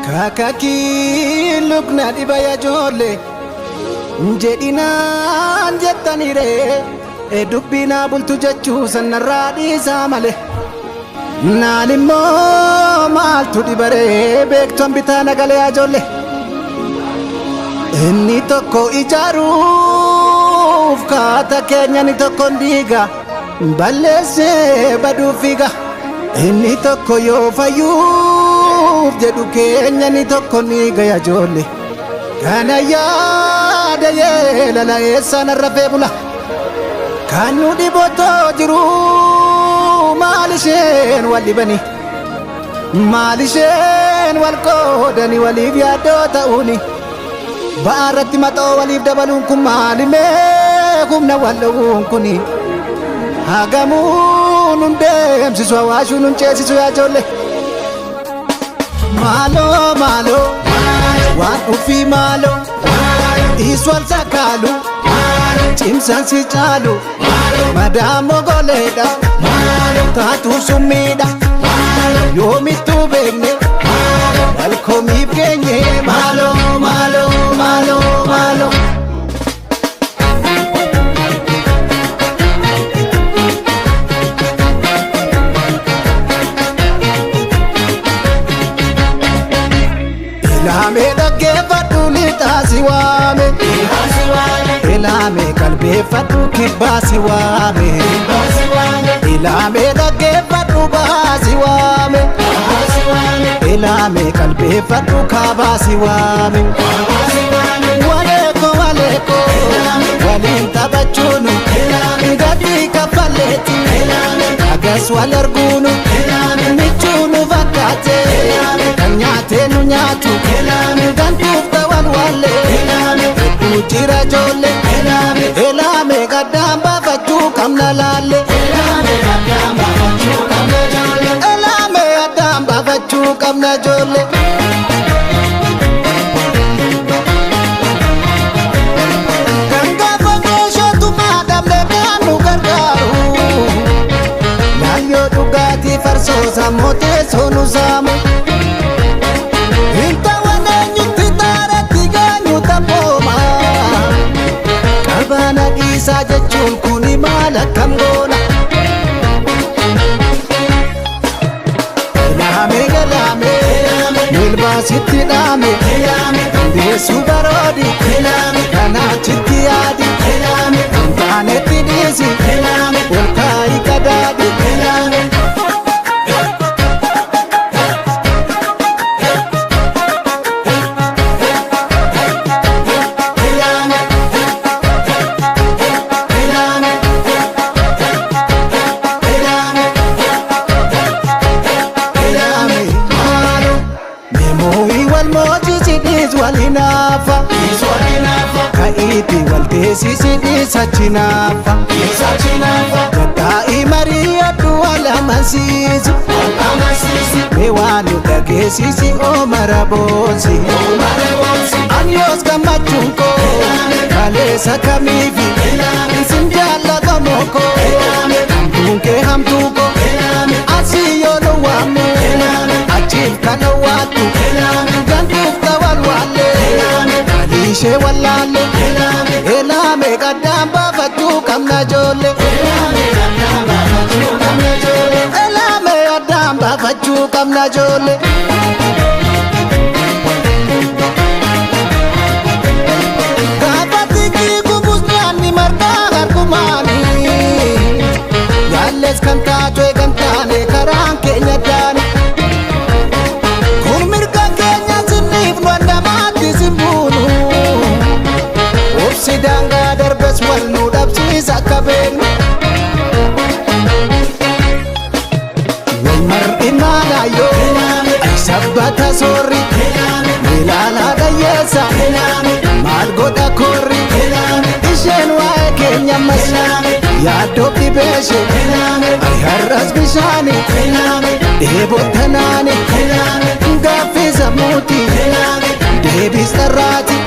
Kaakakii lukna dhiba yajoole jedhinaan jettanire dubbinaa bultu jechuu sanarraa dhiisaa male. Naan immoo maaltu dhibaree beektoon bitaa nagalee ajoole. Inni tokko ijaaruuf kaata keenya inni tokko diiga balleessee baduu fiiga. Inni tokko yoo fayyuuf jedhu keenya inni tokko ni gaya ijoollee. Kana yaada yeelala eessaan rafee bula. Kan nu dhibotoo jiru maal isheen wal dhibani? Maal isheen wal qoodani waliif yaaddoo ta'uuni? Ba'aa irratti maxoo waliif dabaluun kun maalimee humna wal dhowwuun kuni? Hagamuu nun deemsisu hawaashuu nun ceesisu yaa ijoollee. Maaloo maaloo waan ofii maaloo dhiisu wal sakaalu cimsaan si caalu madaamoo goleedha taatuuf summiidha yoomittuu beekne wal komiif geenye maaloo maaloo maaloo maaloo. Ilaamee dhaggeeffadhu lixaa si waame. Ilaamee qalbeeffadhu kibbaa si waame. Ilaamee dhaggeeffadhu bahaa si waame. Ilaamee qalbeeffadhu kaabaa si waame. Waleeko waleeko waliin taphachuunu gatii kaffaleeti. Agas wal arguunu michuu nu fakkaate kan nyaatee nu nyaatu gantuuf ta'an wallee hedduu jira ijoollee elaame gaddaan baafachuu qabna laalle elaame addaan baafachuu qabna ijoollee. Kan gaafa keeshootu maadhamne kan nu gargaaru. Laayyoo dhugaatii farsoo sammuu teessoo nu saamu. Hintawan eenyutti taaratti geenyu taphooma. Qabaana dhiisaa jechuun kuni maal akkam goona? Ilaame galaame milbaasitti dhaame dandeessuu baroodi kanaachitti yaadi kan taanetti dhiisi ol kaayi qadaadi. Ilaame maaloo meemooyi wal moojisiidhis wal hinaafa. Ka'iitti wal teessisiidhis achi naafa. Gattaa'i marii aduu wal amansiisi. Mee waan nu dhageessisi oomara boonsi. Ani yoos gammachuun koo kaleessa kamiifi isin jaallatamoo koo hamtuun kee hamtuu koo asii yoo nu waamne achiif kan waattu gantuuf ta'an waallee aliishee wallaalle elaame qaddaan baafachuu qabna ijoollee elaame addaan baafachuu qabna ijoollee. Gaafa xiqqii kubus nyaanni margaa harkumaani. Yaalles kan taatu kan taane karaan keenya daani. Kun mirga keenya sinniif nu namaatti simbuunu. Obsi daangaa darbes wal nu dhabsiisa akka beeknu. Wal mar'i maalaayoo sabbata soorri ilaalaa dhayyeessa maal godha koorri isheen waa'ee keenya ammas yaaddoo dhibeeshe ani har'as bishaani dheebottanaani gaaffii sammuuti deebis dharraati.